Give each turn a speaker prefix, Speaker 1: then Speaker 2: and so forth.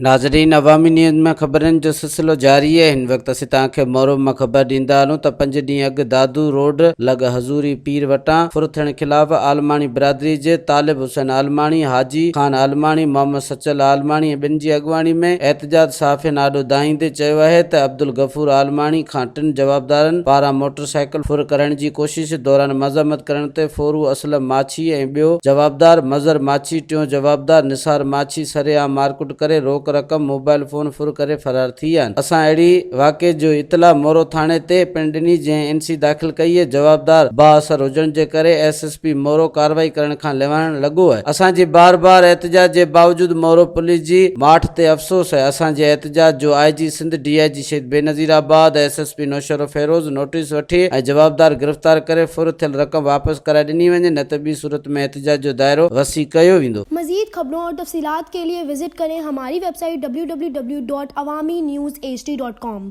Speaker 1: ناظرين عوامي نيوز ۾ خبرن جو سلسلو جاري آهي هن وقت اسين توهان کي مورو مان خبر ڏيندا هلون ته پنج ڏينهن اڳ دادو روڊ لڳ حضوري پير وٽان ڦر ٿيڻ خلاف عالماڻي برادري جي طالب حسين عالماڻي، حاجي خان عالماڻي، محمد سچل عالماڻي ۽ ٻين جي اڳواڻي ۾ احتجاج صحافين آڏو دانهيندي چيو آهي ته عبدالغفور عالماڻي کان ٽن جوابدارن پاران موٽر سائيڪل ڦر ڪرڻ جي ڪوشش دوران مزاحمت ڪرڻ تي ڦورو اسلم ماڇي ۽ ٻيو جوابدار مظهر ماڇي، ٽيون جوابدار نثار ماڇي سرعام مارڪٽ ڪري روڪ رقم، موبائل فون ڦر ڪري فرار ٿي ويا آهن. اسان اهڙي واقعي جو اطلاع مورو ٿاڻي تي پڻ ڏني جنهن اين سي داخل ڪئي اهي جوابدار بااثر هجڻ جي ڪري ايس ايس پي مورو ڪارروائي ڪرڻ کان لنوائڻ لڳو آهي. اسان جي بار بار احتجاج جي باوجود مورو پوليس جي ماٺ تي افسوس آهي. اسان جي احتجاج جو I G Sindh, D I G Shaheed Benazirabad, S S P Naushahro Feroze notice وٺي ۽ جوابدار گرفتار ڪري ڦر ٿيل رقم واپس ڪرائي ڏني وڃي نه ته ٻي صورت ۾ احتجاج جو دائرو وسيع ڪيو ويندو.
Speaker 2: مزيد خبرون اور تفصيلات ڪي ليي وزٽ ڪرين هماري web site www.awamiNewsHD.com.